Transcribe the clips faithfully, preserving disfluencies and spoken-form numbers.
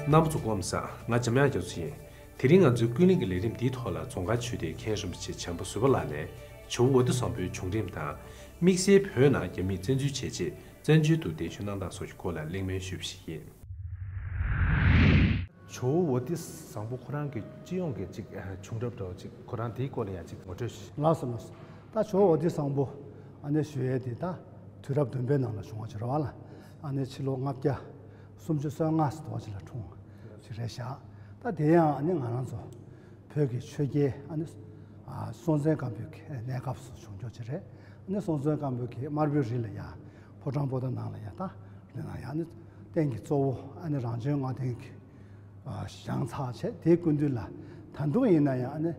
རྣམ་པ་ཚོ་སྐུ་ཁམས་བཟང་། ང་འཇམ་དབྱངས་རྒྱ་མཚོ་ཡིན། དེ་རིང་ང་ཚོའི་ཀུན་གླེང་གི་ལས་རིམ་འདིའི་ཐོག་ལ་རྫོང་དཀར་ཆོས་སྡེའི་མཁན་རིན་པོ་ཆེ་བྱམས་པ་བཟོད་པ་ལགས་ནས་ཇོ་བོ་ཝ་ཏི་བཟང་པོའི་བྱུང་རིམ་དང་། དམིགས་བསལ་བོད་ནང་རྒྱ་མིས་བཙན་འཛུལ་བྱས་རྗེས་བཙན་བྱོལ་དུ་གདན་ཞུ་གནང་སྟངས་སོགས་ཀྱི་སྐོར་ལ་གླེང་མོལ་ཞུས་པ་ཞིག་ཡིན། ཇོ་བོ་ཝ་ཏི་བཟང་པོ་ཁོ་རང་གི་སྤྱི་ཡོངས་ཀྱི་ཅིག་བྱུང་རབས་འདྲ་བོ་ཅིག་ཁོ་རང་དེའི་སྐོར་ལ་ཡང་ཅིག་ངོ་སྤྲོད་ཞུ། ལགས་སོ་ལགས་སོ། ད་ཇོ་བོ་ཝ་ཏི་བཟང་པོ་ཨ་ནི་ཞུ་ཡས་དེ་ད་དུས་རབས་བདུན་པའི་ནང་ལ་བྱུང་བ་ཅིག་རེད་བ་ལ། ཨ་ནི་ཕྱི་ལོ་ལྔ་བརྒྱ་སུམ་ཅུ་སོ་ལྔ་ཙམ་ཅིག་ལ་འཁྲུངས་ཅིག་རེད་ཤག་ད་དེ་ཡང་ཨ་ནི་ང་རང་ཚོ་བོད་ཀྱི་ཆོས་རྒྱལ་ཨ་ནི་ཨ་སྲོང་བཙན་སྒམ་པོའི་གི་གནས་སྐབས་སུ་བྱུང་ཆོག་ཅིག་རེད། ཨ་ནི་སྲོང་བཙན་སྒམ་པོའི་གི་དམར་པོའི་རི་ལ་ཡ་ཕོ་བྲང་པོ་ཏ་ནང་ལ་ཡ་ད་རི་ནང་ཡ་ཨ་ནི་རྟེན་གྱི་གཙོ་བོ་ཨ་ནི་རང་བྱོན་ལྔ་ལྡན་གྱི་ཨ་བཞེངས་ཚར་བྱས། དེའི་སྐུ་མདུན་ལ་ད་དུང་ཡིན་ན་ཡང་ཨ་ནི་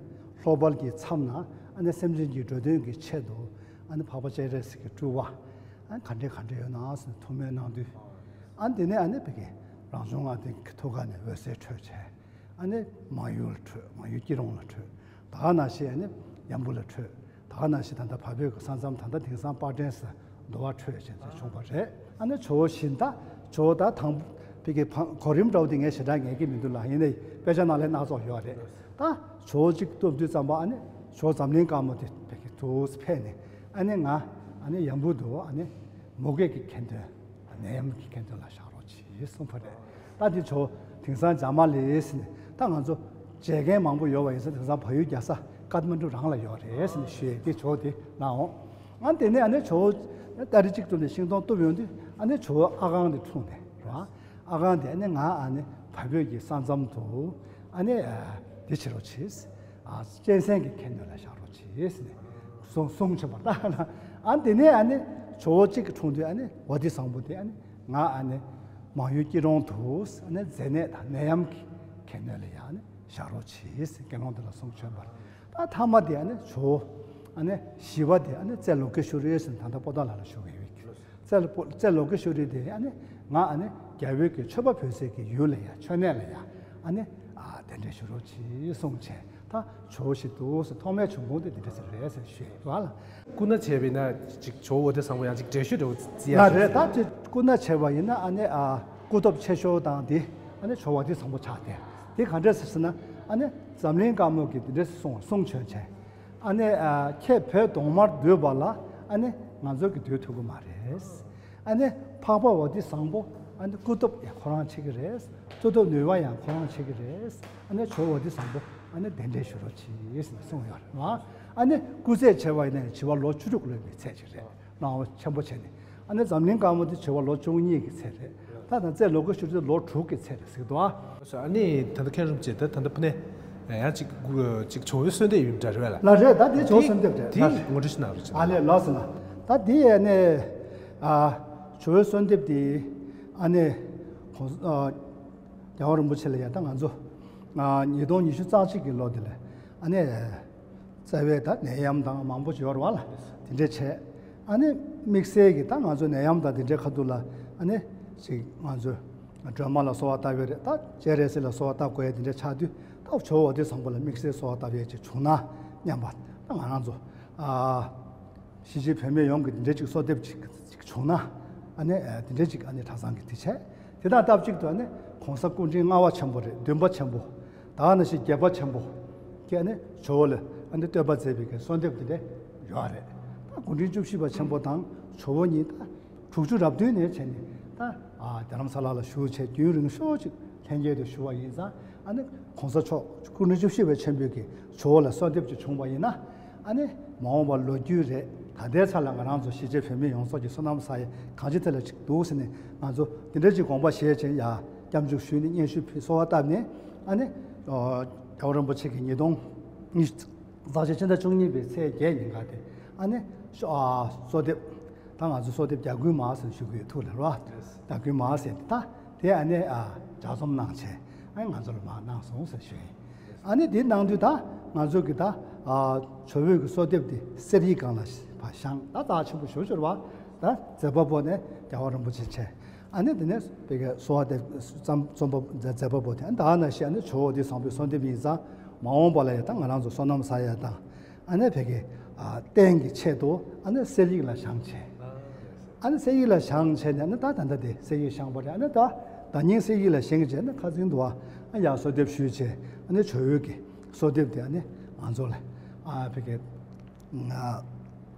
ལྷོ་པལ་གྱི་མཚམས་ན་ཨ་ནི་སེམས་ཅན་གྱི་འགྲོ་དོན་གྱི་ཆེད་དུ་ཨ་ནི་འཕགས་པ་སྤྱན་རས་གཟིགས་ཀྱི་སྤྲུལ་པ་ཨ་ནི་ག་འདྲས་ག་འདྲས་ཡོད་ན་ཟེར་ནས་ཐུགས་སྨོན་གནང་དུས། ཨ་ནི་དེ་ནས་ཨ་ནི་བོད་ཀྱི་རང་བྱུང་ལྔ་ལྡན་གྱི་ཐུགས་ཀ་ནས་འོད་ཟེར་འཕྲོས་བྱས། ཨ་ནི་མང་ཡུལ་ལ་འཕྲོས། མང་ཡུལ་སྐྱིད་གྲོང་ལ་འཕྲོས། ད་ག་ནང་བཞིན་ཨ་ནི་ཡམ་བུ་ལ་འཕྲོས། ད་ག་ནང་བཞིན་ད་ལྟ་བལ་བོད་ཀྱི་ས་མཚམས་ད་ལྟ་དེང་སང་པར་ཊེན་ཟེར་འདུལ་བ་འཕྲོས་བྱས་ཙང་བྱུང་བ་རེད། ཨ་ནི་ཇོ་བོ་བཞིན་ད་ཇོ་བོ་ད་དང་པོ་བོད་ཀྱི་བང་གོ་རིམ་འདྲ་བོ་དེ་ངས་ཞེ་དྲག་ངེས་ཀྱི་མི་འདུག་ལ། ཡིན་ནའི་དཔེ་ཆ་ནང་ལ་སྣ་ཚོགས་ཡོད་རེད། ད་ཇོ་བོ་གཅིག་བཏུབ་དུས་ཙམ་པ་ཨ་ནི་ཇོ་བོ་འཛམ་གླིང་དཀར་མོ་དེ་བོད་ཀྱི་དུ་ཕེབས་ནས་ཨ་ནི་ང་ཨ་ནི་ཡམ་བུ་དུ་ཨ་ནི་མུ་གེ་གི་ཁ་འདོན་ནད་ཡམས་ཀྱི་ཁ་འདོན་ལ་བཞག་རོགས་གྱིས་གསུངས་པ་རེད། ད་འདི་ཇོ་བོ་དེང་སང་འཇག་མ་ལས་ཟེར་ནས་ད་ང་ཚོ་མཇལ་མཁན་མང་པོ་ཡོད་པ་ཡིན་ཙང་དེང་སང་བལ་ཡུལ་རྒྱལ་ས་ཀཏ་མན་ཌུ་རང་ལ་ཡོད་རེད་ཟེར་ནས་ཞུས་ཏེ་ཇོ་བོ་དེ་གནང་འོང་། ཨ་དེ་ནས་ཨ་ནི་ཇོ་བོ་ཏ་རིག་གཅིག་བཏུབ་ནས་ཤིང་སྡོང་བཏུབ་ཡོང་དུས་ཨ་ནི་ཇོ་བོ་ཨ་ཁང་དེ་འཁྲུངས་ནས་རེད་བ། ཨ་ཁང་དེ་ཨ་ནི་ང་ཨ་ནི་བལ་བོད་ཀྱི་ས་མཚམས་དུ་ཨ་ནི་འདི་བྱེད་རོགས་གྱིས། གཅན་གཟན་གྱི་ཁ་འདོན་ལ་བཞག་རོགས་གྱིས་ཟེར་ནས་གསུང་གསུང་བྱོན་པ་ལྟར་ལ། ཨ་དེ་ནས་ཨ་ནི་ཇོ་བོ་གཅིག་གི་འཁྲུངས་དུས་ཨ་ནི་ཝ་ཏི་བཟང་པོ་དེ་ཨ་ནི་ང་ཨ་ནི་མང་ཡུལ་སྐྱིད་གྲོང་དུ་ཨ་ནི་མཛེ་ནད་དང་ནད་ཡམས་ཀྱི་ཁ་འདོན་ལ་ཡང་ཨ་ནི་བཞག་རོགས་གྱིས་ཟེར་དགེ་སློང་དེ་ལ་གསུང་བྱོན་པར། ད་མཐའ་མ་དེ་ཨ་ནི་ཇོ་བོ་ཨ་ནི་བཞི་པ་དེ་ཨ་ནི་རྩེ་ལོ་ཀེ་ཤྭ་རི་ཟེར་ནས་ད་ལྟ་པོ་ཏཱ་ལ་ལ་བཞུགས་ཡོད་ཀྱི། རྩེ་ལོ་རྩེ་ལོ་ཀེ་ཤྭ་རི་དེ་ཨ་ནི་ང་ཨ་ནི་རྒྱ་བོད་ཀྱི་ཆོས་པ་འབོད་སའི་གི་ཡུལ་ལ་ཡ་མཆོད་གནས་ལ་ཡ་ཨ་ནི་ཨ་གདན་འདྲེན་ཞུ་རོགས་གྱིས་གསུངས་བྱས། ད་ཇོ་བོ་ཞིག་འདུག་ཟེར་ཐོག་མའི་བྱུང་ཁུངས་དེ་འདི་འདྲ་ཟེར་རེད་ཟེར་ཞུས་ཡོད་པ་ལ། སྐུ་ན་བྱས་པ་ཡིན་ན་ཅིག་ཇོ་བོ་ཝ་ཏི་བཟང་པོ་ཡང་ཅིག་འགྲེལ་བཤད་འདྲ་བོ་བརྩི་ཡ་ལ་རེད། ད་ཅིག་སྐུ་ན་བྱས་པ་ཡིན་ན་ཨ་ནི་ཨ་སྐུ་སྟོབས་ཆེ་ཤོས་དང་དེ་ཨ་ནི་ཇོ་བོ་ཝ་ཏི་བཟང་པོ་ཆགས་ཏེ། དེ་ག་འདྲ་ཟེར་ཟེར་ན་ཨ་ནི་འཛམ་གླིང་དཀར་མོ་གི་འདི་འདྲ་གསུང་གསུང་བྱོན་བྱས། ཨ་ནི་ཨ་ཁྱེད་བོད་གདོང་དམར་སྡོད་པ་ལ་ཨ་ནི་ང་ཚོ་གི་སྡོད་ཐུབ་ཀྱི་མ་རེད། ཨ་ནི་འཕགས་པ་ཝ་ཏི་བཟང་པོ་ཨ་ནི་སྐུ་སྟོབས་ཡང་ཁོ་རང་ཆེ་གི་རེད། སྐུ་སྟོབས་ནུས་པ་ཡང་ཁོ་རང་ཆེ་གི་རེད། ཨ་ནི་ཇོ་བོ་ཝ་ཏི་བཟང་པོ་ཨ་ནི་གདན་འདྲེན་ཞུ་རོགས་གྱིས་ཟེར་ནས་གསུངས་ཡོད་རེད་བ། ཨ་ནི་སྐུ་ཚེ་བྱས་པ་ཡིན་ན་ཡང་བྱིས་པ་ལོ་བཅུ་དྲུག་ལོན་པའི་ཚད་ཅིག་རེད། སྣང་བ་ཆེན་པོ་བྱས་ནས། ཨ་ནི་འཛམ་གླིང་དཀར་མོ་དེ་བྱིས་པ་ལོ་བཅུ་གཉིས་ཀྱི་ཚད་རེད། ད་ད་རྩེ་ལོ་ཀེ་ཤྭ་རི་དེ་ལོ་དྲུག་གི་ཚད་རེད་ཟེར་གི་འདུག་ཨ། ཨ་ནི་ད་ལྟ་མཁན་རིན་པོ་ཆེ་ད་ད་ལྟ་ཕུ་ནས་ཡང་ཅིག་ཅིག་ཇོ་བོའི་གསོལ་འདེབས་ཡིན་འདྲ་རེད་བས་ལ། ལ་རེད། ད་དེ་ཇོ་བོ་གསོལ་འདེབས་རེད། དེ་ལ་ངོ་སྤྲོད་ཞིག་གནང་རོགས་བྱེད། ཨ་ལས་ལགས་སོ་ལགས། ད་དེ་ཨ་ནི་ཨ་ཇོ་བོའི་གསོལ་འདེབས་དེ་ཨ་ནི་ཁོང་ཨ་རྒྱལ་བ་རིན་པོ་ཆེ་ལ་ཡང་ད་ང་ཚོ་ཨ་ཉིས་སྟོང་ཉི་ཤུ་རྩ་གཅིག་གི་ལོ་དེ་ལ་ཨ་ནི། རྩ་བའི་ད་ནད་ཡམས་དང་མང་པོ་ཡོད་རེད་བ་ལ། དེ་འདྲས་བྱས། ཨ་ནི་དམིགས་བསལ་གྱི་ད་ང་ཚོ་ནད་ཡམས་དང་དེ་འདྲའི་ཁ་ཐུག་ལ་ཨ་ནི་ཅིག་ང་ཚོ་སྒྲོལ་མ་ལ་གསོལ་བ་བཏབ་ཡོད་རེད། ད་སྤྱན་རས་གཟིགས་ལ་གསོལ་བ་བཏབ་དགོས་ཡ་དེ་འདྲ་ཆགས་དུས་ད་ཇོ་བོ་ཝ་ཏི་བཟང་པོ་ལ་དམིགས་བསལ་གསོལ་བ་བཏབ་ཡ་ཅིག་བྱུང་ན་སྙམ་པ་ད་ང་རང་ཚོ་ཨ་གཞིས་བྱེས་བོད་མི་ཡོངས་ཀྱི་དེ་འདྲའི་ཅིག་གསོལ་འདེབས་ཅིག་ཅིག་བྱུང་ན་ཨ་ནི་དེ་འདྲའི་ཅིག་ཨ་ནི་གྲྭ་ཚང་གི་དེ་བྱས། དེ་དང་སྟབས་གཅིག་ཏུ་ཨ་ནི་གོང་ས་སྐུ་ཕྲེང་ལྔ་པ་ཆེན་པོ་རེད། བདུན་པ་ཆེན་པོ། ད་ག་ནང་བཞིན་བརྒྱད་པ་ཆེན་པོ་གིས་ཨ་ནི་ཇོ་བོ་ལ་ཨ་ནི་བསྟོད་པ་མཛད་པའི་གི་གསོལ་འདེབས་དེ་འདྲ་ཡོད་རེད། ད་སྐུ་ཕྲེང་བཅུ་བཞི་པ་ཆེན་པོ་དང་ཇོ་བོ་གཉིས་ད་དྲུག་ཅུ་རབ་བདུན་ནས་བྱས་ནས་ད་ཨ་རྡ་རམ་ས་ལ་ལ་བཞུགས་བྱས་རྒྱུན་རིང་ཤོས་ཅིག་ལྷན་སྐྱེས་དུ་བཞུགས་པ་ཡིན་ཙང་ཨ་ནི་གོང་ས་མཆོག་སྐུ་ཕྲེང་བཅུ་བཞི་པ་ཆེན་པོའི་གི་ཇོ་བོ་ལ་གསོལ་འདེབས་ཅིག་བྱུང་བ་ཡིན་ན། ཨ་ནི་མ་འོངས་པ་ལོ་རྒྱུས་རེད། ད་ལྟའི་ཆ་ལ་ང་རང་ཚོ་གཞིས་བྱེས་བོད་མི་ཡོངས་རྫོགས་ཀྱི་བསོད་ནམས་བསགས་ཡ་གང་ཅི་དེ་ལ་ཅིག་འདུག་ཟེར་ནས་ང་ཚོ་དེ་འདྲ་ཅིག་དགོངས་པ་བཞེས་བྱས་ཡ་སྐྱབས་འཇུག་ཞུས་ནས་སྙན་ཞུ་ཕུལ་གསོལ་བ་བཏབ་ནས་ཨ་ནི་རྒྱལ་བ་རིན་པོ་ཆེ་གིས་ཉིས་སྟོང་ཉི་ཤུ་རྩ་ཆེན་ཕྱི་ཟླ་བཅུ་གཉིས་པའི་ཚེས་བརྒྱད་ཉིན་ཀ་དེ་ཨ་ནི་གསོལ་འདེབས་ད་ང་ཚོ་གསོལ་འདེབས་རྒྱ་གུང་མ་ཟེར་ཞུ་གི་ཡོད་ཐུགས་ལ་རོ། རྒྱ་གུང་མ་ཟེར་ད་དེ་ཨ་ནི་ལྗགས་རྩོམ་གནང་བྱས་ཨ་ནི་ང་ཚོ་ལ་མར་གནང་སོང་ཟེར་ཞུ་ཡིན། ཨ་ནི་དེ་གནང་དུས་ད་ང་ཚོ་གི་ད་ཇོ་བོའི་གི་གསོལ་འདེབས་དེ་གསེར་ཡིག་སྒང་ལ་བཞེངས་ད་རྩ་ཆེན་པོ་ཞུ་ཞུ་རེད་བ། ད་མཛད་པ་པོ་ནས་རྒྱལ་བ་རིན་པོ་ཆེ་བྱས། ཨ་ནི་དེ་ནས་བོད་ཀྱི་གསོལ་བ་འདེབས་རྩོམ་རྩོམ་པ་མཛད་པ་པོ་དེ་ཨ་ནི་ད་ནང་བཞིན་ཨ་ནི་ཇོ་བོ་དེ་བཟང་པོའི་གསོལ་འདེབས་ཡིན་ཙང་མ་འོངས་པ་ལ་ཡང་ད་ང་རང་ཚོ་བསོད་ནམས་བསགས་ཡ་དང་ཨ་ནི་བོད་ཀྱི་རྟེན་གྱི་ཆེད་དུ་ཨ་ནི་གསེར་ཡིག་ལ་བཞེངས་བྱས། ཨ་ནི་གསེར་ཡིག་ལ་བཞེངས་བྱས་ནས་ཨ་ནི་ད་ད་ལྟ་དེ་གསེར་ཡིག་བཞེངས་པ་རེད། ཨ་ནི་ད་ བརྡ་རྙིང་གསེར་ཡིག་ལ་བཞེངས་བྱས་ནས་ཁ་སང་དུ་བ་ཡར་གསོལ་འདེབས་ཞུས་བྱས། ཨ་ནི་ཇོ་བོའི་གི་གསོལ་འདེབས་དེ་ཨ་ནི་ང་ཚོ་ལ་ཨ་ཕ་གི་ང་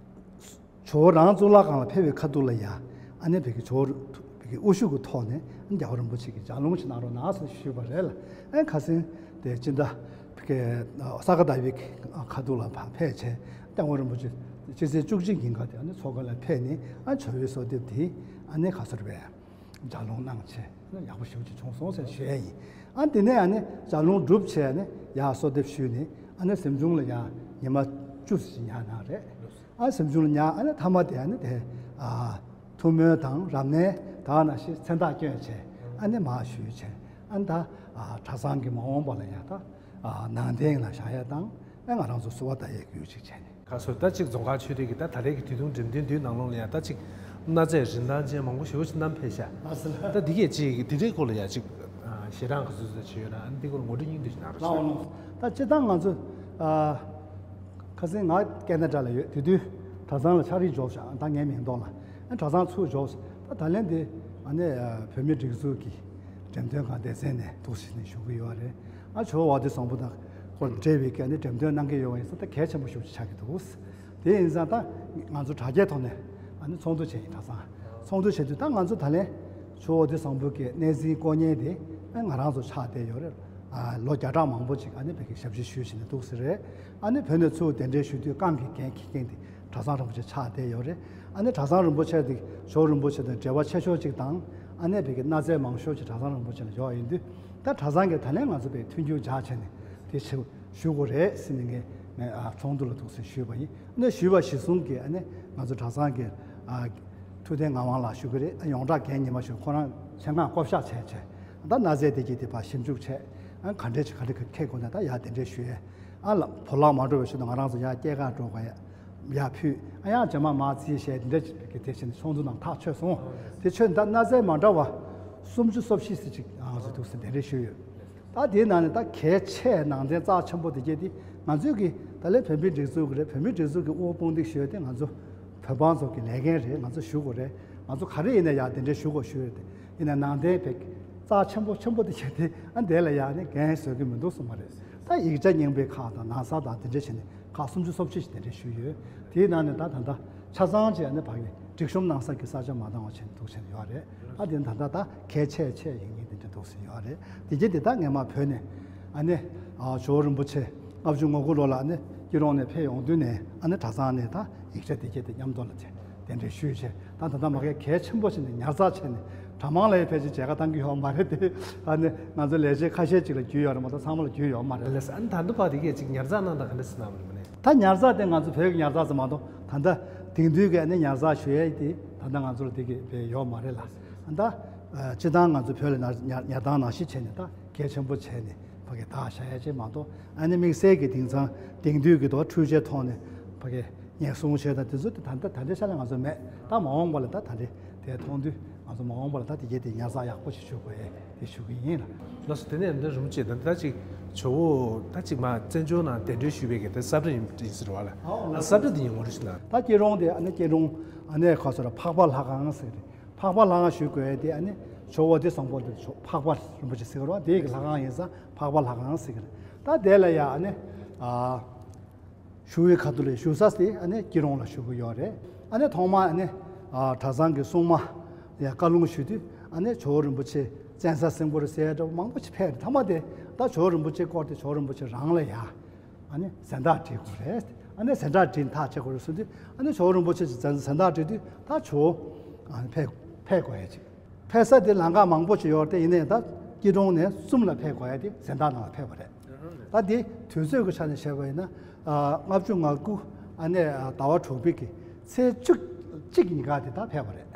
ཇོ་བོ་རང་གཙུག་ལག་ཁང་ལ་ཕེབས་པའི་ཁ་ཐུག་ལ་ཡ། ཨ་ནི་ཕ་གི་ཇོ་བོ་ཕ་གི་དབུ་བཞུགས་ཀྱི་ཐོག་ནས་རྒྱལ་བ་རིན་པོ་ཆེ་གི་ལྗགས་ལུང་ཞིག་གནང་རོགས་གནང་ཟེར་ཞུས་པ་རེད་ལ། ཨ་ཁ་སང་དེ་སྤྱི་ཟླ་ཕ་གི་ས་ག་ཟླ་བའི་ཁ་ཐུག་ལ་ཕ་ཕེབས་བྱས། རྒྱལ་བ་རིན་པོ་ཆེ་སྤྱི་ཚེས་བཅུ་གཅིག་ཉིན་ཀ་དེ་ཨ་ནི་མཚོ་ཁ་ལ་ཕེབས་ནས། ཨ་ཇོ་བོའི་གསོལ་འདེབས་དེ་ཨ་ནི་ཁ་སོར་བས། ལྗགས་ལུང་གནང་བྱས་ཡག་པོ་ཞེ་པོ་ཅིག་བྱུང་སོང་ཟེར་ཞུ་ཡ་ཡིན། ཨ་དེ་ནས་ཨ་ནི་ལྗགས་ལུང་གྲུབ་བྱས་ནས་ཡར་གསོལ་འདེབས་ཞུས་ནས། ཨ་ནི་གཟིམ་ཆུང་ལ་ཡར་ཉི་མ་བཅུ་ཙམ་ཞིག་ཉར་གནང་རེད། ཨ་གཟིམ་ཆུང་ལ་ཉར། ཨ་ནི་མཐའ་མ་དེ་ཨ་ནི་དེ་ཨ་ཐུགས་སྨོན་དང་རབ་གནས་ད་ག་ནང་བཞིན་མཚན་རྟགས་བསྐྱོན་བྱས། ཨ་ནི་མར་ཞུས་བྱས། ཨ་ནི་ད་ཨ་གྲྭ་ཚང་གི་མ་འོངས་པ་ལ་ཡང་ད་ཨ་ནང་རྟེན་ལ་བཞག་ཡ་དང་། ཨ་ང་རང་ཚོ་གསོལ་བ་བཏབ་ཡའི་རྒྱུ་ཅིག་བྱས་ནས། ཁ་སོ་ད་ཅིག་རྫོང་དཀར་ཆོས་སྡེ་གི་ད་ད་ལན་གྱི་དུས་ཐུང་འགྲེམས་སྟོན་འདིའི་ནང་ལོགས་ལ་ཡང་ད་ཅིག་གནའ་རྫས་རིན་ཐང་ཅན་མང་པོ་ཞེ་པོ་ཅིག་བསྣམས་ཕེབས་ཤག་ལགས་སོ། ལགས། ད་འདི་གས་ཅིག་འདི་འདྲའི་སྐོར་ལ་ཡང་ཅིག་ཞལ་གྲངས་ག་ཚོད་ཚོད་བྱས་ཡོད་ན། ཨ་ནི་འདི་སྐོར་ངོ་སྤྲོད་སྙིང་བསྡུས་ཤིག་གནང་རོགས་ཞུ། ལགས་འོང་། ད་སྤྱིར་བཏང་ང་ཚོ་ཨ་ཁ་སང་ང་ཀེ་ན་ཌ་ལ་ཡོད་དེ་དུས་གྲྭ་ཚང་ལ་ཕྱག་བྲིས་འབྱོར་ཤག་ད་ངའི་མིང་ཐོག་ལ་ཨ་གྲྭ་ཚང་ཚུར་འབྱོར་ཤག་ད་ད་ལན་འདི་ཨ་ནི་ཨ་བོད་མིའི་སྒྲིག་འཛུགས་ཀྱི་འགྲེམས་སྟོན་ཁང་སྡེ་ཚན་ནས་འདུག་སེ་ཞུ་གི་ཡོད་རེད། ཨ་ཇོ་བོ་དབང་འདུས་བཟང་པོ་དང་སྐོར་འབྲེལ་བའི་གི་ཨ་ནི་འགྲེམས་སྟོན་གནང་གི་ཡོད་པ་ཡིན་ཙང་ད་གལ་ཆེན་པོ་ཞེ་པོ་ཅིག་ཆགས་ཀྱི་འདུག་དེ་ཡིན་ཙང་ད་ང་ཚོ་དྲ་རྒྱའི་ཐོག་ནས་ཨ་ནི་ཚོགས་འདུ་བྱས་ཡིན། གྲྭ་ཚང་ཚོགས་འདུ་བྱེད་དུས་ད་ང་ཚོ་ད་ལན་ཇོ་བོ་དབང་འདུས་བཟང་པོ་གི་གནས་ཚུལ་སྐོར་ཉན་དེ་ཨ་ང་རང་ཚོ་ཆགས་བསྡད་ཡོད་རེད། ཨ་ལོ་བརྒྱ་ཕྲག་མང་པོ་ཅིག་ཨ་ནི་བོད་ཀྱི་ཞབས་ཕྱི་ཞུས་བྱས་ནས་འདུག་སེ་རེད། ཨ་ནི་བོད་ནས་ཚུར་གདན་འདྲེན་ཞུ་དུས་རྐང་གི་འགན་འཁྱེར་མཁན་དེ་གྲྭ་ཚང་རིན་པོ་ཆེ་ཆགས་བསྡད་ཡོད་རེད། ཨ་ནི་གྲྭ་ཚང་རིན་པོ་ཆེ་དེ་ཇོ་བོ་རིན་པོ་ཆེ་དང་འབྲེལ་བ་ཆེ་ཤོས་ཅིག་དང་། ཨ་ནི་བོད་ཀྱི་གནའ་རྫས་མང་ཤོས་ཅིག་གྲྭ་ཚང་རིན་པོ་ཆེ་ལ་ཡོད་ཡིན་དུས། ད་གྲྭ་ཚང་གི་ད་ལན་ང་ཚོ་བས་མཐུན་འགྱུར་སྦྱར་བྱས་ནས་དེ་ཞུ་ཞུ་དགོས་རེད་ཟེར་ནས་ངས་ངས་ཨ་ཚོགས་འདུ་ལ་འདུག་སེ་ཞུས་པ་ཡིན། ཨ་ནི་ཞུས་པ་གཞིར་བཟུང་གིས་ཨ་ནི་ང་ཚོ་གྲྭ་ཚང་གི་ཨ་ཐུབ་བསྟན་ངག་དབང་ལགས་ཞུ་གི་རེད། ཨ་ཡོངས་གྲགས་འགན་ཉི་མ་ཞུ་ཁོ་རང་ཆེད་མངགས་བསྐོ་བཞག་བྱས་བྱས། ད་གནའ་རྫས་དེ་གྱད་དེ་ཕར་ཞིབ་འཇུག་བྱས། ཨ་ག་འདྲས་ཅིག་ག་འདྲས་ཁེལ་དགོས་ན་ད་ཡར་དེ་འདྲས་ཞུ་ཡས། ཨ་ལ་བོར་བརླག་མ་འགྲོ་བའི་ཆེད་དུ་ང་རང་ཚོ་ཡར་སྐྱེལ་གར་འགྲོ་དགོས་ཡས། ཡར་ཕུད། ཨ་ཡང་རྗེས་མ་མར་རྩིས་བྱས་དེ་འདྲ་ཅིག་གི་དེ་བྱས་ནས་ཚོགས་འདུ་ནང་ཐག་ཆོད་སོང་། དེ་ཆོད་ད་གནའ་རྫས་མ་འདྲ་བ་སུམ་ཅུ་སོ་བཞི་ཙམ་ཅིག་ང་ཚོ་འདུག་སེ་གདན་འདྲེན་ཞུས་ཡོད། ད་དེའི་ནང་ནས་ད་གལ་ཆེ་ནང་རྟེན་རྩ་ཆེན་པོ་དེ་གྱད་དེ་ང་ཚོའི་གི་ད་ལན་བོད་མིའི་སྒྲིག་འཛུགས་ཀྱི་རེད། བོད་མིའི་སྒྲིག་འཛུགས་ཀྱི་དབུ་དཔུང་སྡེ་ཞུ་ཡས་དེ་ང་ཚོ་བོད་འབངས་ཚོ་གི་ལས་འགན་རེད། ང་ཚོ་ཞུ་དགོས་རེད། ང་ཚོ་ག་རེ་ཡིན་ན་ཡར་དེ་འདྲས་ཞུ་དགོས་ཞུ་ཡོད་དེ། ཡིན་ན་ནང་རྟེན་བོད་རྩ་ཆེན་པོ་ཆེན་པོ་དེ་གྱད་དེ་ཨ་དེ་ལ་ཡར་ནས་འགན་བཟོད་ཀྱི་མི་འདུག་གསུངས་པ་རེད། ད་ཡིག་ཆ་རྙིང་པའི་ཁག་དང་ན་བཟའ་དང་དེ་འདྲས་བྱས་ནས་ཁག་སུམ་ཅུ་སོ་བཞི་ཞིག་དེ་འདྲས་ཞུས་ཡོད། དེའི་ནང་ནས་ད་ད་ལྟ་ཆ་ཚང་ཅིག་ཨ་ནི་ཕ་གི་སྒྲིག་གཤོམ་གནང་ས་གི་ས་ཆ་མ་འདང་བ་བྱས་ནས་འདུག་བྱས་ནས་ཡོད་རེད། ཨ་དེ་ད་ལྟ་ད་གལ་ཆེ་ཆེ་ཡིན་ངེས་དེ་འདྲ་འདུག་ཟེར་ཡོད་རེད། དེ་རྗེས་དེ་ད་སྔས་མ་བོད་ནས་ཨ་ནི་ཨ་ཇོ་བོ་རིན་པོ་ཆེ་ལྔ་བཅུ་ང་དགུ་ལོ་ལ་ཨ་ནི་སྐྱིད་གྲོང་ནས་ཕེབས་ཡོང་དུས་ནས་ཨ་ནི་གྲྭ་ཚང་ནས་ད་ཡིག་ཆ་དེ་གྱད་དེ་མཉམ་དུ་ལ་བྱས་གདན་འདྲེན་ཞུས་བྱས། ད་ད་ལྟ་མ་གི་གལ་ཆེན་པོ་བྱས་ནས་ཉར་ཚགས་བྱས་ནས་གྲྭ་མང་ལ་ཡང་ཕལ་ཆེར་མཇལ་ཁ་བཏང་གི་ཡོད་མ་རེད་དེ། ཨ་ནི་ང་ཚོ་ལས་བྱེད་ཁ་ཤས་ཅིག་ལ་བརྒྱུད་ཡོད་རེད་མ་གཏོགས་ཚང་མ་ལ་བརྒྱུད་ཡོད་མ་རེད། ལགས་སོ། ཨ་ནི་ད་ལྟ་བར་དེ་གས་ཅིག་ཉར་ཚགས་གནང་སྟངས་ག་འདྲ་ཞིག་གནང་བ་རེད་མ་ནས། ད་ཉར་ཚགས་དེ་ང་ཚོ་བོད་ཀྱི་ཉར་ཚགས་ཙམ་མ་གཏོགས་ད་ལྟ་དེང་དུས་ཀྱི་ཨ་ནི་ཉར་ཚགས་ཞུ་ཡས་དེ་ད་ལྟ་ང་ཚོ་ལ་དེ་གས་བས་ཡོད་མ་རེད་ལ། ཨ་ད་ཨ་སྤྱིར་བཏང་ང་ཚོ་བོད་ལ་ཉར་ཉར་ཉར་སྟངས་ནང་བཞིན་བྱས་ནས་ད་གལ་ཆེན་པོ་བྱས་ནས་ཕ་གི་བདག་བཞག་ཡས་ཅིག་མ་གཏོགས། ཨ་ནི་དམིགས་བསལ་གྱི་དེང་སང་དེང་དུས་ཀྱི་ཐོག་འཕྲུལ་ཆས་ཐོག་ནས་ཕ་གི་ཉེན་སྲུང་བྱས་དང་དེ་ཚོ་དེ་ད་ལྟ་ད་ལྟའི་ཆ་ལ་ང་ཚོ་མེད། ད་མ་འོངས་པ་ལ་ད་ད་ལྟའི་དེ་མཐོང་དུས་ང་ཚོ་མ་འོངས་པ་ལ་ད་དེ་གས་དེ་ཉར་ཚགས་ཡག་པོ་ཞིག་ཞུ་དགོས་ཡས་དེ་ཞུ་གི་ཡིན་ལ། ལགས་སོ། དེ་ནས་འདི་རིན་པོ་ཆེ་ད་ལྟ་ཅིག་ཇོ་བོ་ད་ཅིག་མ་བཙན་བྱོལ་ནང་གདན་འདྲེན་ཞུས་པའི་གི་དེ་ས་བཀྲ་ཡིན་ཡིན་ཟེར་བ་ལ། ཨོ་ལགས་སོ། ས་བཀྲ་དེ་ཡིན་ངོ་རེ་ཞུ་ན། ད་སྐྱིད་གྲོང་དེ་ཨ་ནི་སྐྱིད་གྲོང་ཨ་ནི་ཁ་སོ་ར་འཕགས་པ་ལྷ་ཁང་ཟེར་རེད། འཕགས་པ་ལྷ་ཁང་ཞུ་དགོས་ཡས་དེ་ཨ་ནི་ཇོ་བོ་དེ་བཟང་པོ་དེ་འཕགས་པ་རིན་པོ་ཆེ་ཟེར་གི་རེད་བ། དེ་གི་ལྷ་ཁང་ཡིན་ཙང་འཕགས་པ་ལྷ་ཁང་ཟེར་གི་རེད། ད་དེ་ལ་ཡ་ཨ་ནི་ཨ་ཞུ་བའི་ཁ་ཐུག་ལ་ཞུ་ས་དེ་ཨ་ནི་སྐྱིད་གྲོང་ལ་ཞུ་གི་ཡོད་རེད། ཨ་ནི་ཐོག་མ་ཨ་ནི་ཨ་གྲྭ་ཚང་གི་སྲུང་མ་ཡ་བཀའ་ལུང་ཞུ་དུས་ཨ་ནི་ཇོ་བོ་རིན་པོ་ཆེ་བཙན་ས་སེང་པོ་རེད་ཟེར་འདྲ་བོ་མང་པོ་ཞིག་ཕེབས་རེད། མཐའ་མ་དེ་ད་ཇོ་བོ་རིན་པོ་ཆེ་སྐོར་དེ་ཇོ་བོ་རིན་པོ་ཆེ་རང་ལ་ཡ་ཨ་ནི་གཟེངས་རྟགས་སྒྲིག་དགོས་རེད། ཨ་ནི་གཟེངས་རྟགས་སྒྲིག་ཐག་བཅད་དགོས་རེད་གསུངས་དུས་ཨ་ནི་ཇོ་བོ་རིན་པོ་ཆེ་གཟེངས་གཟེངས་རྟགས་སྒྲིག་དུས་ད་ཇོ་བོ་ཨ་ནི་ཕེབས་ཕེབས་དགོས་ཡ་ཅིག་ཕེབས་ས་དེ་ལམ་ཁ་མང་པོ་ཞིག་ཡོད་རེད་དེ། ཡིན་ནའི་ད་སྐྱིད་གྲོང་ནས་གསུམ་ལ་ཕེབས་དགོས་ཡ་དེ་གཟེངས་རྟགས་ནང་ལ་ཕེབས་པ་རེད། ད་དེ་དུས་ཚོད་ཀྱི་ཆ་ནས་བཤད་པ་ཡིན་ན་ཨ་ལྔ་བཅུ་ང་དགུ་ཨ་ནི་ཟླ་བ་དྲུག་པའི་གི་ཚེས་བཅུ་གཅིག་ཉིན་ཀ་དེ་ད་ཕེབས་པ་རེད།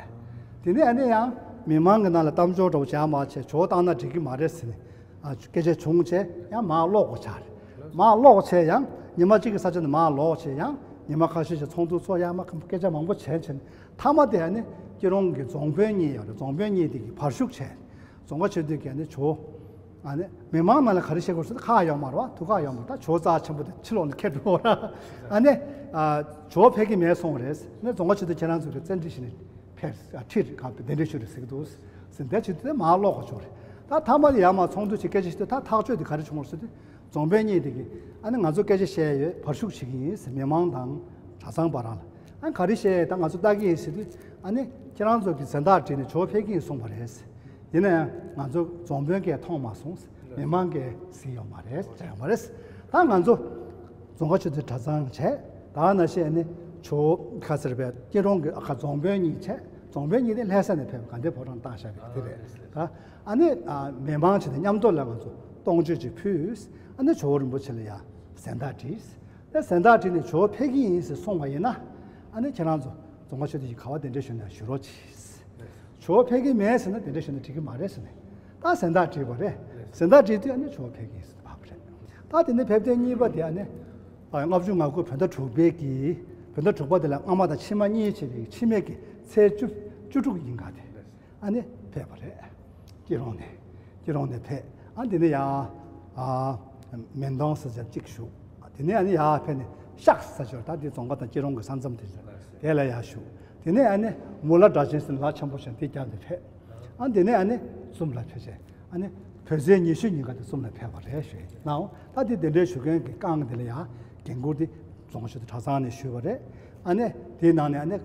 དེ་ནས་ཨ་ནི་ཡང་མི་མང་གི་ནང་ལ་གཏམ་བརྗོད་འདྲ་བོ་བྱས་མ་བྱས་ཇོ་བོ་བཏང་ན་འགྲིག་གི་མ་རེད་ཟེར་ནས་ཨ་སྐད་ཆ་བྱུང་བྱས་ཡང་མར་ལོག་དགོས་ཆགས་རེད། མར་ལོག་བྱས་ཡང་ཉི་མ་གཅིག་གི་ས་ཆ་ནས་མར་ལོག་བྱས་ཡང་ཉི་མ་ཁ་ཤས་ཤིག་ཚོགས་འདུ་ཚོགས་ཡང་མ་སྐད་ཆ་མང་པོ་བྱས་བྱས་ནས་མཐའ་མ་དེ་ཨ་ནི་སྐྱིད་གྲོང་གི་རྫོང་དཔོན་གཉིས་ཡོད་རེད། རྫོང་དཔོན་གཉིས་དེ་གི་བར་ཞུགས་བྱས། རྫོང་དཀར་ཆོས་སྡེ་གི་ཨ་ནི་ཇོ་ཨ་ནི་མི་མང་ནང་ལ་ག་རེ་བཤད་དགོས་ཟེར་ན་ཁག་ཡོད་མ་རེད་བ། ཐུགས་ཁག་ཡོད་མ་རེད། ད་ཇོ་བོ་རྩ་ཆེན་པོ་དེ་ཕྱི་ལོགས་ནས་ཁྱེར་འགྲོ་ར། ཨ་ནི་ཨ་ཇོ་བོ་ཕེབས་ཀྱི་མེད་གསུངས་རེད། ཨ་ནི་རྫོང་དཀར་ཆོས་སྡེ་ཁྱེད་རང་ཚོ་གི་བཙན་ཁྲིད་བྱས་ནས་ཕེབས། ཨ་ཁྲིད་ག་གདན་འདྲེན་ཞུས་རེད་ཟེར་གི་འདུག་ཟེར་འདི་བྱེད་དུས་མར་ལོག་ག་ཆོག་རེད། ད་མཐའ་མ་དེ་ཡར་མར་ཚོགས་འདུ་ཅིག་སྐད་ཆ་བཤད་དུས་ད་ཐག་གཅོད་དེ་ག་རེ་བྱུང་བ་ཟེར་དུས། རྫོང་དཔོན་གཉིས་དེ་གིས་ཨ་ནི་ང་ཚོ་སྐད་ཆ་བཤད་ཡོད། བར་ཞུགས་བྱེད་ཀྱི་ཡིན་ཟེར། མི་མང་དང་གྲྭ་ཚང་བར་ལ་ཨ་ག་རེ་བཤད་ཡོད། ད་ང་ཚོ་ལྟ་གི་ཡིན་ཟེར་དུས། ཨ་ནི་ཁྱེད་རང་ཚོ་གིས་གཟེངས་རྟགས་བསྒྲིགས་ནས་ཇོ་བོ་ཕེབས་ཀྱི་ཡིན་གསུངས་པ་རེད་ཟེར། ཡིན་ན་ཡང་ང་ཚོ་རྫོང་དཔོན་གྱིས་མཐོང་མ་སོང་ཟེར། མི་མང་གིས་གཟིགས་ཡོད་མ་རེད། མཇལ་ཡོད་མ་རེད་ཟེར། ད་ང་ཚོ་རྫོང་ཁ་ཆུ་ཚོད་གྲྭ་ཚང་བྱས། ད་ནང་བཞིན་ཨ་ནི་ཇོ་བོ་ཁ་ཟེར་བའི་སྐྱིད་གྲོང་གི་ཁ་རྫོང་དཔོན་གཉིས་བྱས། རྫོང་དཔོན་གཉིས་དེ་ལྷ་ས་ནས་ཕེབས། དགའ་ལྡན་ཕོ་བྲང་བཏང་བཞག་པའི་དེ་རེད། ད་ཨ་ནི་ཨ་མི་མང་བྱས་ནས་མཉམ་དུ་ལ་ང་ཚོ་གཏོང་མཆོད་ཅིག་ཕུལ། ཨ་ནི་ཇོ་བོ་རིན་པོ་ཆེ་ལ་ཡ་གཟེངས་རྟགས་བསྒྲིགས། ད་གཟེངས་རྟགས་བསྒྲིགས་ནས་ཇོ་བོ་ཕེབས་ཀྱི་ཡིན་ཟེར་གསུངས་པ་ཡིན་ན། ཨ་ནི་ཁྱེད་རང་ཚོ་རྫོང་ཁ་ཆུ་ཚོད་ཀྱི་ག་བ་གདན་འདྲེན་ཞུས་ན་ཞུ་རོགས་གྱིས། ཇོ་བོ་ཕེབས་ཀྱི་མེད་ཟེར་ན་གདན་འདྲེན་ཞུས་ན་འགྲིག་གི་མ་རེད་ཟེར་ནས། ད་གཟེངས་རྟགས་བསྒྲིགས་པ་རེད། གཟེངས་རྟགས་བསྒྲིགས་དུས་ཨ་ནི་ཇོ་བོ་ཕེབས་ཀྱི་ཡིན་ཟེར་ཕབ་པ་རེད། ད་དེ་ནས་ཕེབས་ཐེངས་གཉིས་པ་དེ་ཨ་ནི། ལྔ་བཅུ་ང་དགུ་བོད་ཟླ་དྲུག་པའི་གི། བོད་ཟླ་དྲུག་པ་དེ་ལ་སྔ་མ་དང་ཕྱི་མ་གཉིས་བྱས་པའི་ཕྱི་མའི་གི་ཚེས་བཅུ་བཅུ་དྲུག་ཡིན་ག་དེ། ཨ་ནི་ཕེབས་པ་རེད། སྐྱིད་གྲོང་ནས། སྐྱིད་གྲོང་ནས་ཕེབས། ཨ་དེ་ནས་ཡར། ཨ། མེན་དོང་ཟེར་ས་གཅིག་བཞུགས། དེ་ནས་ཨ་ནི་ཡར་ཕེབས་ནས་ཤག་ཟེར་ས་ཅིག་ཡོད་རེད། ད་དེ་རྫོང་ཁ་དང་སྐྱིད་གྲོང་གི་ས་མཚམས་དེ་རེད། དེ་ལ་ཡར་བཞུགས། དེ་ནས་ཨ་ནི་མུ་ལ་སྒྲ་གཅན་ཟེར་ལ་ཆེན་པོ་ཞིག་དེ་རྒྱབ་ནས་ཕེབས། ཨ་དེ་ནས་ཨ་ནི་ཙུམ་ལ་ཕེབས་བྱས། ཨ་ནི་བོད་ཟླ་ཉི་ཤུ་ཉིན་ག་དེ་ཙུམ་ལ་ཕེབས་པ་རེད་ཞུས་ནའང་། ད་དེ་གདན་འདྲེན་ཞུ་མཁན་གྱི་རྐང་དེ་ལ་ཡང་འགན་འཁུར་དེ་རྫོང་ཆུ་ཚོད་གྲྭ་ཚང་ནས་ཞུས་པ་རེད། ཨ་ནི་དེའི་ནང་ནས་ཨ་ནི་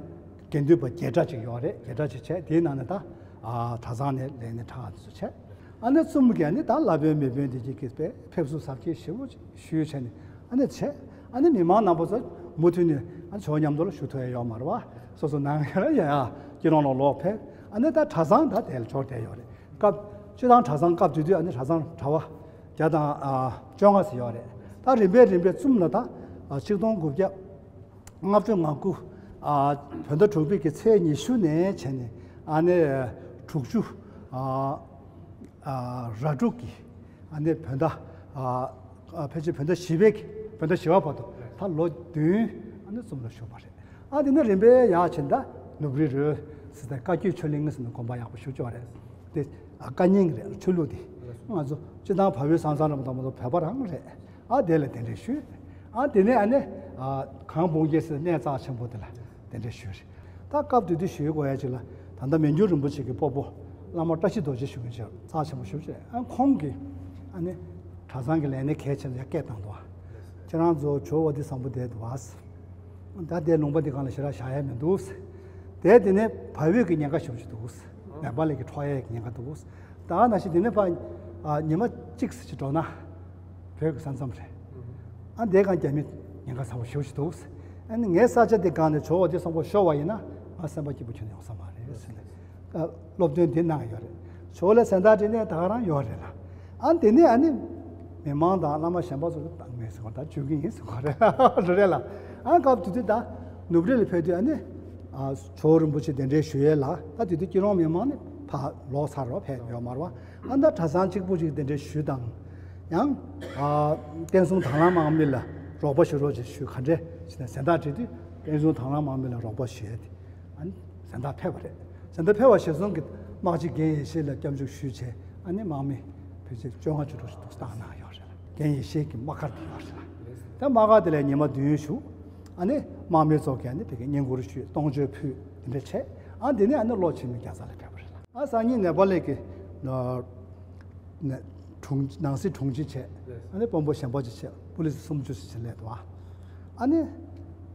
དགེ་འདུན་པ་བརྒྱད་གྲྭ་ཅིག་ཡོད་རེད། བརྒྱད་གྲྭ་ཅིག་བྱས། དེའི་ནང་ནས་ད་ཨ་གྲྭ་ཚང་ནས་ལས་སྣེ་ཁག་དེ་ཚོ་བྱས། ཨ་ནི་ཙུམ་གྱིས་ཨ་ནི་ད་བླ་དཔོན་མེས་དཔོན་དེ་གྱིས་ཀྱིས་ཕེབས་བསུ་གཟབ་རྒྱས་ཞེ་པོ་ཞུས་བྱས་ནས་ཨ་ནི་བྱས། ཨ་ནི་མི་མང་རྣམ་པ་ཚོ་མུ་མཐུད་ནས་ཨ་ནི་ཇོ་བོ་མཉམ་དུ་ལ་བཞུགས་ཐུབ་ཡ་ཡོད་མ་རེད་བ། སོ་སོ་ནང་ཡ་ཡ་ཡ་སྐྱིད་གྲོང་ལ་ལོག་ཕེབས། ཨ་ནི་ད་གྲྭ་ཚང་ད་དེ་ལ་འབྱོར་བསྡད་ཡོད་རེད། སྐབས་སྤྱི་བཏང་གྲྭ་ཚང་སྐབས་དེ་དུས་ཨ་ནི་གྲྭ་ཚང་གྲྭ་པ་བརྒྱ་དང་ཨ་བཅོ་ལྔ་ཙམ་ཡོད་རེད། ད་རིམ་པས་རིམ་པས་ཙུམ་ལ་ད་ཨ་ཆིག་སྟོང་དགུ་བརྒྱ་ལྔ་བཅུ་ང་དགུ་ཨ་བོད་ཟླ་དྲུག་པའི་གི་ཚེས་ཉི་ཤུ་ནས་བྱས་ནས་ཨ་ནི་དྲུག་ཅུ་ཨ་ཨ་ར་དྲུག་གི་ཨ་ནི་བོད་ཟླ་ཨ་ཨ་ཕལ་ཆེར་བོད་ཟླ་བཞི་པའི་གི་བོད་ཟླ་བཞི་པ་བར་དུ་ད་ལོ་བདུན་ཨ་ནི་ཙུམ་ལ་བཞུགས་པ་རེད། ཨ་དེ་ནས་རིམ་པས་ཡར་ཕྱིན། ད་ནུབ་རི་རོལ་ཟེར་ཏེ་བཀའ་བརྒྱུད་ཆོས་གླིང་ཟེར་ནས་དགོན་པ་ཡག་པོ་ཞིག་ཡོད་རེད། དེ་ཨ་བཀའ་རྙིང་རེད། ཆོས་ལུགས་དེ་ང་ཚོ་སྤྱི་བཏང་བལ་པོའི་ས་མཚམས་རེད་མ་གཏོགས་མ་གཏོགས་བོད་པ་རང་རེད། ཨ་དེ་ལ་གདན་འདྲེན་ཞུས། ཨ་དེ་ནས་ཨ་ནི་ཨ་གངས་འབུམ་རྒྱས་ཟེར་གནས་རྩ་ཆེན་པོ་དེ་ལ་གདན་འདྲེན་ཞུས་རེད། ད་སྐབས་དེ་དུས་ཞུ་དགོས་ཡ་ཅིག་ལ། ད་ལྟ་མན་ཇུ་རིན་པོ་ཆེ་གི་སྤོ་བོ་བླ་མ་བཀྲ་ཤིས་རྡོ་རྗེ་ཞུ་མཁན་ཅིག་རྩ་ཆེན་པོ་ཞེ་པོ་ཅིག་ཨ་ཁོང་གིས་ཨ་ནི་གྲྭ་ཚང་གི་ལས་སྣེ་གལ་ཆེན་ཡ་སྐད་བཏང་འདུག་ཁྱེད་རང་ཚོ་ཇོ་བོ་དྷི་སམ་བྷོ་དེ་འདུག་བ། ད་དེ་ལུང་པ་འདི་སྒང་ལ་ཞེ་དྲག་བཞག་ཡ་མི་འདུག་དེ་དེ་ནས་བལ་པོའི་གི་ཉེན་ཁ་ཞེ་པོ་ཅིག་འདུག་ནེ་པ་ལི་གི་འཕྲོག་ཡ་གི་ཉེན་ཁ་འདུག་ད་ནང་བཞིན་དེ་ནས་ཕར་ཨ་ཉི་མ་གཅིག་ཙམ་ཅིག་འགྲོ་ན་བོད་ཀྱི་ས་མཚམས་རེད། ཨ་འདི་སྒང་རྒྱ་མི་ཉེན་ཁ་ཚ་པོ་ཞེ་པོ་ཅིག་འདུག་ཨ་ནི་ངའི་ས་ཆ་འདི་སྒང་ནས་ཇོ་བོ་དྷི་སམ་བྷོ་ཤོར་བ་ཡིན་ན་ང་སེམས་པ་སྐྱིད་པོ་ཁྱོན་ནས་ཡོང་ས་མ་རེད་ཟེར་ནས་ཨ་སློབ་སྟོན་འདི་གནང་ཡོད་རེད། ཇོ་བོ་ལ་གཟེངས་རྟགས་བྲིས་ནས་ད་ག་རང་ཡོད་རེད་ལ། ཨ་འདི་ནས་ཨ་ནི་མི་མང་དང་བླ་མ་གཞན་པ་ཚོ་བཏང་མེད་ཟེར་བ་ད་བཅོས་ཀྱི་ཡིན་ཟེར་བ་རེད་རེད་ལ། ཨ་སྐབས་དེ་དུས་ད་ནུབ་རི་ལ་ཕེབས་དུས་ཨ་ནི་ཨ་ཇོ་བོ་རིན་པོ་ཆེ་གདན་འདྲེན་ཞུ་ཡས་ལ། ད་དེ་དུས་སྐྱིད་གྲོང་མི་མང་ནི་ཕར་ལོག་ཚར་རོ། ཕེབས་ཡོད་མ་རེད་བ། ཨ་ད་གྲྭ་ཚང་གཅིག་པུ་ཅིག་གདན་འདྲེན་ཞུས་དང་། ཡང་ཨ་བསྟན་སྲུང་དང་བླངས་དམག་མི་ལ་རོགས་པ་ཞུ་རོགས་ཅེས་ཞུས། ག་འདྲས་ཞེ་ན་གཟེངས་རྟགས་བྲིས་དུས་བསྟན་སྲུང་དང་བླངས་དམག་མི་ལ་རོགས་པ་ཞུ་ཡས་དེ་ཨ་ནི་གཟེངས་རྟགས་ཕེབས་པ་རེད། གཟེངས་རྟགས་ཕེབས་པ་གཞིར་བཟུང་གིས་དམག་སྤྱི་རྒན་ཡེ་ཤེས་ལ་སྐྱབས་འཇུག་ཞུས་བྱས། ཨ་ནི་དམག་མི་ཕལ་ཆེར་བཅོ་ལྔ་བཅུ་དྲུག་ཞིག་འདུག་བཏང་གནང་ཡོད་རེད་ལ། རྒན་ཡེ་ཤེས་ཀྱི་དམག་སྒར་དེ་ཡོད་རེད་ལ། ད་དམག་སྒར་དེ་ལ་ཉི་མ་བདུན་བཞུགས། ཨ་ནི་དམག་མི་ཚོ་གིས་ཨ་ནི་དེ་གའི་བསྙེན་བཀུར་ཞུས། གཏོང་མཆོད་ཕུལ། དེ་འདྲ་བྱས། ཨ་དེ་ནས་ཨ་ནི་གློ་ཆེན་མོའི་རྒྱལ་ས་ལ་ཕེབས་པ་རེད་ལ། ཨ་སང་ཉིན་ནེ་པ་ལི་གི་ནང་སྲིད་དྲུང་ཆེ་བྱས། ཨ་ནི་དཔོན་པོ་གཞན་པ་ཅིག་བྱས། པུ་ལི་སི་སུམ་ཅུ་ཞིག་བྱས་སླེབས་འདུག་ཨ་ནི་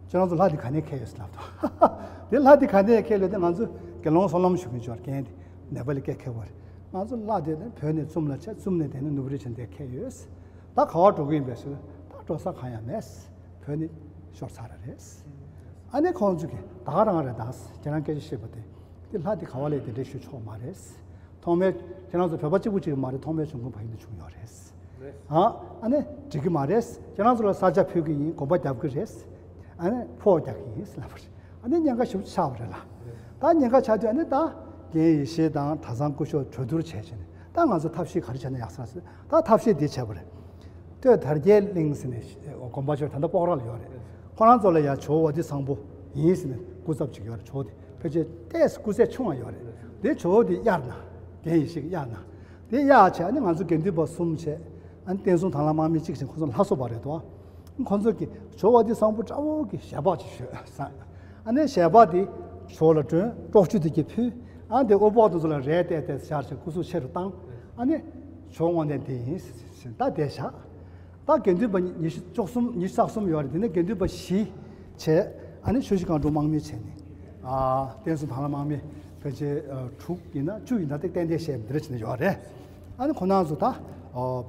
ཁྱེད་རང་ཚོ་ལྷ་དེ་ག་ནས་འཁྱེར་ཡོད་ཟེར་ལབ་འདུག་དེ་ལྷ་དེ་ག་ནས་འཁྱེར་ཡོད་དེ་ང་ཚོ་དགེ་སློང་སོ་ལམ་ཞུ་མཁན་ཅིག་ཡོད་རེད། རྒན་དེ་ནེ་པ་ལི་སྐད་འཁྱེར་བ་རེད། ང་ཚོ་ལྷ་དེ་ནི་བོད་ནས་ཙུམ་ལ་བྱས། ཙུམ་ནས་དེ་ནས་ནུབ་རི་ཕྱིན་དེ་འཁྱེར་ཡོད། ད་ག་པར་འགྲོ་གི་ཡིན་པས་ཟེར། ད་འགྲོ་ས་གང་ཡང་མེད། བོད་ནི་ཤོར་ཚར་རེད། ཨ་ནི་ཁོང་ཚོ་གིས་ད་ག་རང་རེད། ད་ཁྱེད་རང་སྐད་ཆ་བཤད་པ་དེ་དེ་ལྷ་དེ་ག་བ་ལས་དེ་འདྲས་ཞུ་ཆོག་མ་རེད། ཐོག་མའི་ཁྱེད་རང་ཚོ་བོད་པ་གཅིག་པུ་གཅིག་མ་རེད། ཐོག་མའི་བྱུང་ཁུངས་བལ་ཡུལ་ནས་བྱུང་ཡོད་རེད། ཨ་ཨ་ནི་འགྲིག་གི་མ་རེད། ཁྱེད་རང་ཚོ་ལ་ས་ཆ་ཕུལ་གི་ཡིན། དགོན་པ་རྒྱབ་གི་རེད། ཨ་ནི་ཕོགས་རྒྱག་གི་ཡིན་ཟེར་ལབ་པ་རེད། ཨ་ནི་ཉེན་ཁ་ཞེ་པོ་ཆགས་པ་རེད་ལ། ད་ཉེན་ཁ་ཆགས་དུས་ཨ་ནི་ད་རྒན་ཡེ་ཤེས་དང་གྲྭ་ཚང་སྐུ་ཞབས་གྲོས་བསྡུར་བྱས་བྱས་ནས། ད་ང་ཚོ་ཐབས་ཤེས་ག་རེ་བྱས་ན་ཡག་ས་ཟེར། ད་ཐབས་ཤེས་འདི་བྱས་པ་རེད། སྟོད་དར་རྒྱས་གླིང་ཟེར་ནས་དགོན་པ་ཆོས་ད་ལྟ་སྤོག་ར་ལ་ཡོད་རེད། ཁོ་རང་ཚོ་ལ་ཡ་ཇོ་བོ་དྷི་སམ་བྷོ་ཡིན་ཟེར་ནས་སྐུ་ཚབ་ཅིག་ཡོད་རེད། ཇོ་བོ་དྷི་ཕལ་ཆེར་ཏོག་ཙམ་སྐུ་ཚད་ཆུང་བ་ཡོད་རེད། དེ་ཇོ་བོ་དྷི་གཡར་ན། རྒན་ཡེ་ཤེས་ཀྱིས་གཡར་ན། དེ་གཡར་བྱས་ཨ་ནི་ང་ཚོ་དགེ་འདུན་པ་གསུམ་བྱས། ཨ་ནི་བསྟན་སྲུང་དང་བླངས་དམག་མི་གཅིག་བྱས། ཁོ་ཚོ་ལྷ་བཟོ་པ་རེད་དོ། ཁོ་ཚོ་གིས་ཇོ་བོ་དྷི་སམ་བྷོ་འདྲ་བོ་གི་ཞལ་འབག་ཅིག་ཞུས་ཟེར། ཨ་ནི་ཞལ་འབག་དེ་ཇོ་བོ་ལ་སྒྲོན། དཀྲོག་ཆུ་དེ་གྱིས་ཕུལ། ཨ་འདི་དབུ་འཕང་དེ་ཚོ་ལ་རས་གཏད་དེ་བཞག་བྱས་སྐུ་གཟུགས་ཆེ་རུ་བཏང་། ཨ་ནི་ཇོ་བོ་དངོས་བསྟན་དེ་ཡིན་ཟེར་ད་བསྡད་བཞག་ད་དགེ་འདུན་པ་ཉི་ཤུ་བཅུ་གསུམ་ཉི་ཤུ་རྩ་གསུམ་ཡོད་རེད། དེ་ནས་དགེ་འདུན་པ་བཞི་བྱས། ཨ་ནི་ཆུ་བཞི་སྒང་དྲུག་དམག་མི་བྱས་ནས། ཨ་བསྟན་སྲུང་དང་བླངས་དམག་མི་ཕལ་ཆེར་ཨ་དྲུག་ཡིན་ན་བཅུ་ཡིན་ན་དེ་གཏན་གཏན་བཤད་འདི་འདྲ་བྱས་ནས་ཡོད་རེད། ཨ་ནི་ཁོ་རང་ཚོ་ད་ཨ་བོད་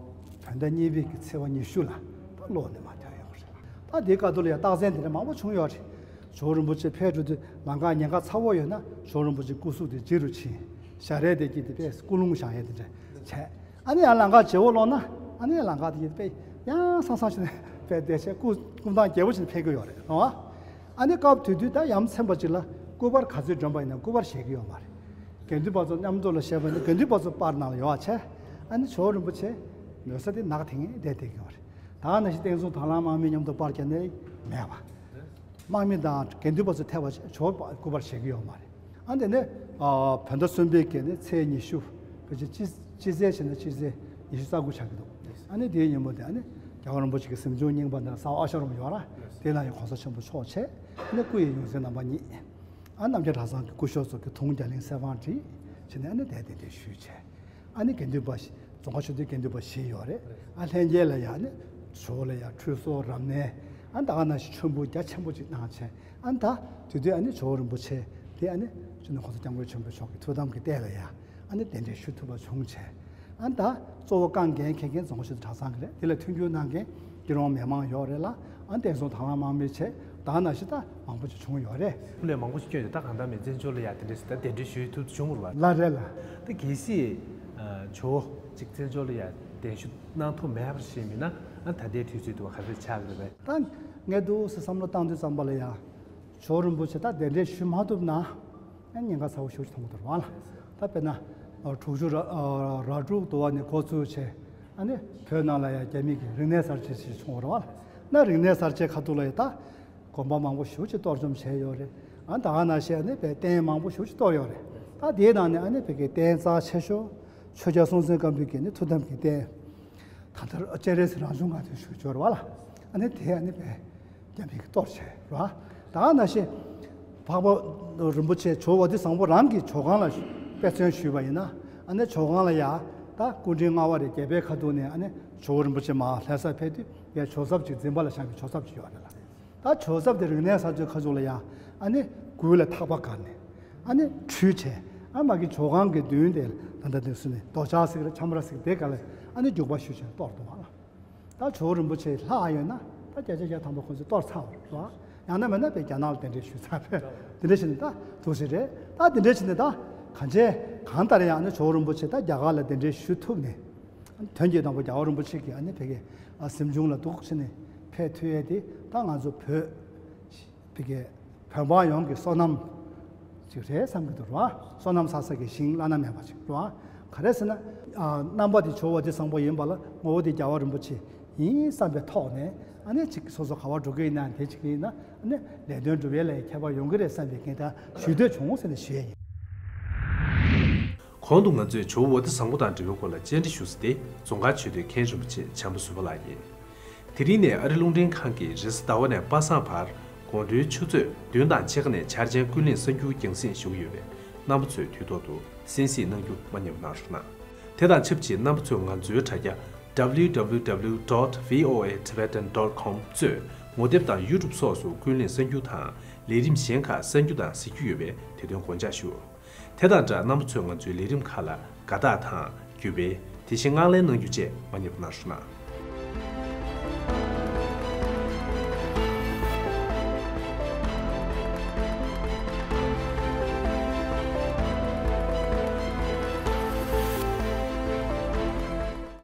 ཟླ་གཉིས་པའི་གི་ཚེས་པ་ཉི་ཤུ་ལ་ད་ལོག་ནས་མར་ཐོན་ཡོད་རེད། ད་དེའི་སྐབས་དུ་ལ་ཡང་རྟགས་མཚན་དེ་འདྲ་མང་པོ་བྱུང་ཡོད་རེད། ཇོ་བོ་རིན་པོ་ཆེ་ཕེབས་འགྲོ་དུས་ལམ་ཁ་ཉེན་ཁ་ཚ་བོ་ཡོད་ན་ཇོ་བོ་རིན་པོ་ཆེ་སྐུ་གཟུགས་དེ་རྗེ་རུ་ཕྱིན། ཞལ་རས་དེ་སྐྱིད་དེ་དཔེ་སྐུ་རླུང་བཞེངས་ཡས་དེ་འདྲ་བྱས། ཨ་ནི་ཡང་ལམ་ཁ་བརྗེ་བོ་ལོག་ན་ཨ་ནི་ཡང་ལམ་ཁ་དེ་དཔེ་ཡང་སང་སང་ཕྱིན་ནས་དཔེ་བསྡད་བྱས་སྐུ་སྐུ་མདངས་རྒྱས་པོ་ཕྱིན་ནས་ཕེབས་ཀྱི་ཡོད་རེད་རོ། ཨ་ནི་སྐབས་དེ་དུས་ད་ཡ་མཚན་པ་ཅིག་ལ་སྐུ་པར་ག་ཚོད་སྒྲོན་པ་ཡིན་ན་སྐུ་པར་བཞེས་ཀྱི་ཡོད་མ་རེད། དགེ་འདུན་པ་ཚོ་མཉམ་དུ་ལ་བཞེས་པ་ཡིན་ན་དགེ་འདུན་པ་ཚོ་པར་ནང་ལ་ཡོད་བྱས། ཨ་ནི་ཇོ་བོ་རིན་པོ་ཆེ་མོས་ས་དེ་ནག་དེ་ངས་བསྡད་བསྡད་ཀྱི་ཡོད་རེད། ད་ནང་བཞིན་བསྟན་སྲུང་དང་བླངས་དམག་མི་མཉམ་དུ་པར་བརྒྱབ་ནས་མེད་པ། དམག་མི་དང་དགེ་འདུན་པ་ཚོ་ཐད་པ་ཇོ་བོ་སྐུ་པར་བཞེས་ཀྱི་ཡོད་མ་རེད། ཨ་དེ་ནས་ཨ་བོད་ཟླ་གསུམ་པའི་གི་ནི་ཚེས་ཉི་ཤུ་ཕལ་ཆེར་སྤྱི་སྤྱི་ཚེས་བྱས་ན་སྤྱི་ཚེས་ཉི་ཤུ་རྩ་དགུ་ཆགས་ཀྱི་འདུག་ཨ་ནི་དེའི་ཉིན་མོ་དེ་ཨ་ནི་རྒྱལ་བ་རིན་པོ་ཆེ་གི་གཟིམ་ཆུང་རྙིང་པ་འདི་གསར་པ་ཨ་ཤ་རོམ་ཡོད་ར། དེ་ལ་ཡང་གོང་ས་ཆེན་པོ་མཆོག་བྱས། ཨ་ནི་སྐུ་ཡི་ཡོངས་འཛིན་རྣམ་པ་གཉིས། ཨ་རྣམ་རྒྱལ་གྲྭ་ཚང་གི་སྐུ་ཞབས་ཚོ་གི་དུང་རྒྱ་གླིང་གསེར་པང་བསྒྲིགས་བྱས་ནས་ཨ་ནི་དེ་གདན་འདྲེན་ཞུས་བྱས། ཨ་ནི་དགེ་འདུན་པ་རྫོང་ཁ་ཆོས་སྡེའི་དགེ་འདུན་པ་བཞི་ཡོད་རེད། ཨ་ལྷན་རྒྱས་ལ་ཡང་ནི་ཇོ་བོ་ལ་ཡང་ཁྲུས་གསོལ་རབ་གནས། ཨ་ད་ག་ནང་བཞིན་མཆོད་འབུལ་རྒྱ་ཆེན་པོ་ཅིག་གནང་བྱས། ཨ་ད་དེ་དུས་ཨ་ནི་ཇོ་བོ་རིན་པོ་ཆེ་དེ་ཨ་ནི་སྤྱི་ནོར་༸གོང་ས་༸སྐྱབས་མགོན་ཆེན་པོ་མཆོག་གི་ཐུགས་དམ་གྱི་རྟེན་ལ་ཡང་ཨ་ནི་གདན་འདྲེན་ཞུ་ཐུབ་པ་བྱུང་བྱས། ཨ་ད་གཙོ་བོ་རྐང་འགན་འཁྱེར་མཁན་རྫོང་ཁ་ཆོས་སྡེ་གྲྭ་ཚང་གི་རེད། དེ་ལ་མཐུན་འགྱུར་གནང་མཁན་སྐྱིད་རོང་མི་མང་ཡོད་རེད་ལ། ཨ་བསྟན་སྲུང་དང་བླངས་དམག་མི་བྱས་ད་ག་ནང་བཞིན་ད་མང་པོ་ཅིག་བྱུང་ཡོད་རེད། ལས་མང་པོ་ཞིག་བསྐྱོན་ཏེ་ད་གང་ལྟར་མེད་བཙན་བྱོལ་ལ་ཡ་དེ་འདྲས་ཞིག་ད་གདན་འདྲེན་ཞུ་ཐུབ་བྱུང་བ་རེད་བ། ལ་རེད་ལ། ད་གལ་སྲིད་ཇོ་བོ་ཅིག་བཙན་བྱོལ་ལ་ཡ་གདན་ཞུ་གནང་ཐུབ་མེད་པར་ཞིག་མིན་ན་ཨ་ད་ལྟའི་དུས་ཚོད་དུ་བ་ག་རེ་ཆགས་ཀྱི་རེད་པས། ད་ངས་འདུག་སེ་བསམ་བློ་བཏང་དུས་ཙམ་པ་ལ་ཡ། ཇོ་བོ་རིན་པོ་ཆེ་ད་གདན་འདྲེན་ཞུ་མ་ཐུབ་ན། ཨ་ཉེན་ཁ་ཚ་བོ་ཞེ་པོ་ཅིག་མཐོང་གི་འདུག་རེད་བ་ལ། ད་དཔེར་ན། དྲུག་ཅུ་ར་ར་དྲུག་དུ་བ་ནས་འགོ་བཙུགས་བྱས། ཨ་ནི་བོད་ནང་ལ་ཡ་རྒྱ་མི་གི་རིག་གནས་གསར་བརྗེ་ཞིག་བྱུང་བ་རེད་བ་ལ། ན་རིག་གནས་གསར་བརྗེ་ཁ་ཐུག་ལ་ཡ་ད། དགོན་པ་མང་པོ་ཞེ་པོ་ཅིག་གཏོར་བཅོམ་བྱས་ཡོད་རེད། ཨ་ད་ག་ནང་བཞིན་ཨ་ནི་བོད་རྟེན་མང་པོ་ཞེ་པོ་ཅིག་གཏོར་ཡོད་རེད། ད་དེའི་ནང་ནས་ཨ་ནི་བོད་ཀྱི་རྟེན་རྩ་ཆེ་ཤོས་ཆོས་རྒྱལ་སྲོང་བཙན་སྒམ་པོའི་གི་ནི་ཐུགས་དམ་གྱི་རྟེན། ད་ལྟར་སྤྱན་རས་གཟིགས་རང་བྱུང་ངང་ཐོན་ཞུ་སྦྱོར་བ་ལ། ཨ་ནི་དེ་ཨ་ནི་བོད་རྒྱ་མི་གི་གཏོར་བྱས་རེད་བ། ད་ག་ནང་བཞིན་འཕགས་པ་རིན་པོ་ཆེ་ཇོ་བོ་དྷི་བཟང་པོ་རང་གི་ཇོ་ཁང་ལ་དཔེ་མཚོན་ཞུས་པ་ཡིན་ན། ཨ་ནི་ཇོ་ཁང་ལ་ཡ་ད་སྐུ་ཕྲེང་ལྔ་པ་རེད། བརྒྱད་པའི་ཁ་ཐུག་ནས་ཨ་ནི་ཇོ་བོ་རིན་པོ་ཆེ་མར་ལྷ་སར་ཕེབས་དུས་ཡ་ཇོ་ཚབ་ཅིག་འཛིན་པ་ལ་བཞག་གི་ཇོ་ཚབ་ཅིག་ཡོད་རེད་ལ། ད་ཇོ་ཚབ་དེ་རིག་གནས་གསར་བརྗེ་ཁ་ཐུག་ལ་ཡ་ཨ་ནི་མགུལ་ལ་ཐག་པ་བསྒར་ནས་ཨ་ནི་ཁྲུས་བྱས། ཨ་མ་གི་ཇོ་ཁང་གི་མདུན་དེ་ད་ལྟ་དེ་སུ་ནི་རྡོ་ཆག་ཟེར་གི་རེད། ཁྱམས་ར་ཟེར་གི་དེ་ག་ལ་ཨ་ནི་རྒྱུག་པ་ཞུ་བྱས་གཏོར་འདུག་བ་ལ། ད་ཇོ་བོ་རིན་པོ་ཆེ་ལྷག་ཡོད་ན་ད་བརྒྱ་ཆ་བརྒྱ་ཐམ་པ་ཁོ་ཚོས་གཏོར་ཚར་བ་རེད་བ། ཡང་ན་མེད་ན་པའི་རྒྱ་ནག་ལ་གདན་འདྲེན་ཞུས་ཚར་བས། དེ་འདྲ་བྱས་ནས་ད་འདུག་སེ་རེད། ད་དེ་འདྲ་བྱས་ནས་ད་གང་བྱས་གང་ལྟར་ཡང་ཨ་ནི་ཇོ་བོ་རིན་པོ་ཆེ་ད་རྒྱ་གར་ལ་གདན་འདྲེན་ཞུ་ཐུབ་ནས། དོན་གྱི་དང་པོ་རྒྱལ་བ་རིན་པོ་ཆེ་གིས་ཨ་ནི་ཕ་གིའི་གཟིམ་ཆུང་ལ་འདུག་སེ་ནས་ཕེབས་ཐུབ་ཡས་དེ་ད་ང་ཚོ་བོད་ཕ་གིའི་བོད་འབངས་ཡོངས་ཀྱི་བསོད་ནམས་ཅིག་རེད་བསམ་གྱི་འདུག་རེད་བ། བསོད་ནམས་བསགས་ས་གི་ཞིང་བླ་ན་མེད་པ་ཅིག་རེད་བ། ག་རེ་ཟེར་ན། ཨ་རྣམ་པ་དེ་ཇོ་བོ་དྷི་བཟང་པོ་ཡིན་པ་ལ་ངོ་བོ་དེ་རྒྱལ་བ་རིན་པོ་ཆེ་ཡིན་བསམ་པའི་ཐོག་ནས་ཨ་ནི་ཅིག་སོ་སོ་ག་པར་འགྲོ་གི་ཡིན་ན་དེ་ཅིག་ཡིན་ན་ཨ་ནི་ལས་དོན་སྒྲུབ་ཡས་ལ་ཡང་ཁྱད་པར་ཡོང་གི་རེད་བསམ་པའི་ངས་ད་ཞུ་འདོད་བྱུང་ཟེར་ནས་ཞུ་ཡས་ཡིན། གོང་དུ་ང་ཚོས་ཇོ་བོ་དྷི་བཟང་པོ་དང་འབྲེལ་བའི་སྐོར་ལ་བཅར་འདྲི་ཞུ་ས་དེ་རྫོང་དཀར་ཆོས་སྡེའི་མཁན་རིན་པོ་ཆེ་བྱམས་པ་བཟོད་པ་ལགས་ཡིན། དེ་རིང་ནས་ཨ་རི་རླུང་འཕྲིན་ཁང་གིས་རེས་གཟའ་ཟླ་བ་ནས་པ་སངས་བར་དགོང་དྲོའི་ཆུ་ཚོད་བདུན་དང་ཕྱེད་ཀ་ནས་འཆར་ཅན་ཀུན་གླེང་གསར་འགྱུར་རྒྱང་སྲིང་ཞུ་གི་ཡོད་པས་རྣམ་པ་ཚོས་དུས་ཐོག་ཏུ་གསན་གཟིགས་གནང་རྒྱུ་མ་བསྙེལ་བ་གནང་རོགས་གནང་། དེ་དང་ཆབས་ཅིག་རྣམ་པ་ཚོས་ང་ཚོའི་དྲ་རྒྱ་W W W dot V O A Tibetan dot com གཙོས་ངོ་དེབ་དང་ཡུ་ཊུབ་སོགས་སུ་ཀུན་གླེང་གསར་འགྱུར་དང་ལས་རིམ་གཞན་ཁག་གསར་འགྱུར་དང་གཟིགས་རྒྱུ་ཡོད་པས་དེ་དོན་དགོངས་འཇགས་ཞུ། དེ་དང་སྦྲགས་རྣམ་པ་ཚོས་ང་ཚོའི་ལས་རིམ་ཁག་ལ་དགའ་རྟགས་དང་བརྒྱུད་སྤེལ་དེ་བཞིན་སྔགས་ལན་གནང་རྒྱུ་བཅས་མ་བསྙེལ་བ་གནང་རོགས་གནང་།